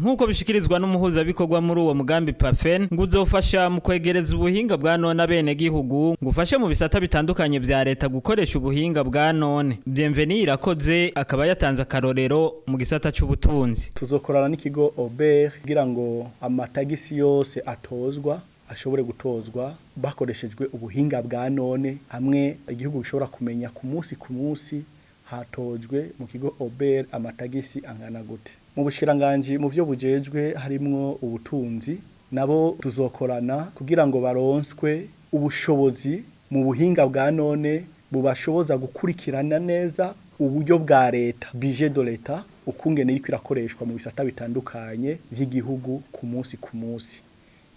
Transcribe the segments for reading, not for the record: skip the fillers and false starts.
Nk'uko bishikirizwa n'umuhuzabikorwa muri uwo mugambi PAFEN, ngo uzofasha mu kwegereza ubuhinga bwa none abenegihugu, ngo ufashe mu bisata bitandukanye vya leta gukoresha ubuhinga bwa none. Bienvenue Irakoze akaba yatanze akarorero mu gisata c'ubutunzi. Tuzokorana n'ikigo OBR kugira ngo amatagisi yose atozwa ashobore gutozwa bakoreshejwe ubuhinga bwa none, hamwe igihugu gishobora kumenya ku munsi ku munsi hatojwe mu kigo OBR amatagisi angana gute. Mu bushikiranganji mu vyo bujejwe harimwo ubutunzi, nabo tuzokorana kugira ngo baronswe ubushobozi mu buhinga bwa none bubashoboza gukurikirana neza uburyo bwa leta, budget de l'État, ukungene iriko irakoreshwa mu bisata bitandukanye vy'igihugu ku munsi ku munsi,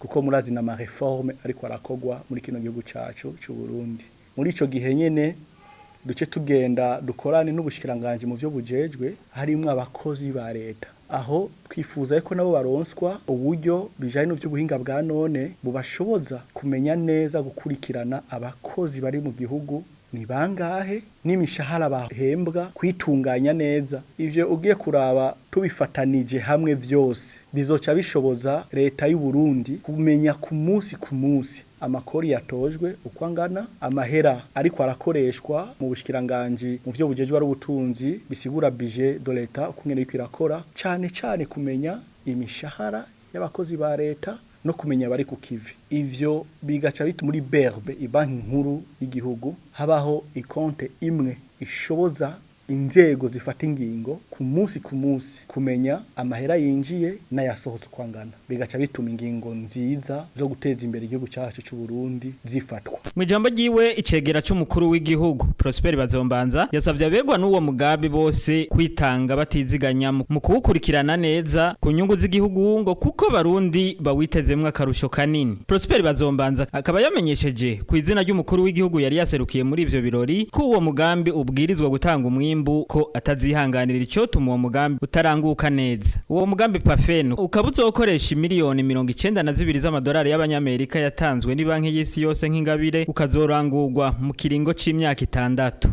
kuko murazi na ma réformes ariko arakogwa muri kino gihugu cacu c'u Burundi. Muri ico gihe nyene duce tugenda dukorane n'ubushikiranganje mu vyo bujejwe harimwo abakozi ba leta, aho twifuza ko nabo baronswa uburyo bijanye n'uvy'ubuhinga bwa none bubashoboza kumenya neza gukurikirana abakozi bari mu gihugu ni bangahe n'imishahara bahembwa, kwitunganya neza. Ivyo ugiye kuraba tubifatanije hamwe vyose bizoca bishoboza leta y'u Burundi kumenya ku munsi ku munsi amakori yatojwe uko angana, amahera ariko arakoreshwa mu bushikiranganji mu vyo bujejwe ari ubutunzi, bisigura budget de l'État ukungene iriko irakora, cane cane kumenya imishahara y'abakozi ba leta no kumenya bari ku kivi. Ivyo bigaca bituma muri BRB, ibanki nkuru y'igihugu, habaho ikonte imwe ishoboza inzego zifata ingingo ku munsi ku munsi kumenya amahera yinjiye n'ayasohotse uko angana, bigaca bituma ingingo nziza zo guteza imbere igihugu cyacu cy'u Burundi zifatwa. Mu ijambo ryiwe, icegera c'umukuru w'igihugu Prosper Bazombanza yasabye abegwa n'uwo mugambi bose kwitanga batiziganya mu kuwukurikirana neza ku nyungu z'igihugu, ngo kuko Barundi bawitezemwo akarusho kanini. Prosper Bazombanza akaba yamenyesheje ku izina ry'umukuru w'igihugu yari yaserukiye muri ivyo birori ko uwo mugambi ubwirizwa gutanga umwimbu, ko atazihanganira icotuma uwo mugambi utaranguka neza. Uwo mugambi PAFEN ukaba uzokoresha miliyoni 92 z'amadolari y'abanyamerika yatanzwe ni Banki y'Isi Yose nk'ingabire, ukazorangurwa mu kiringo c'imyaka 6.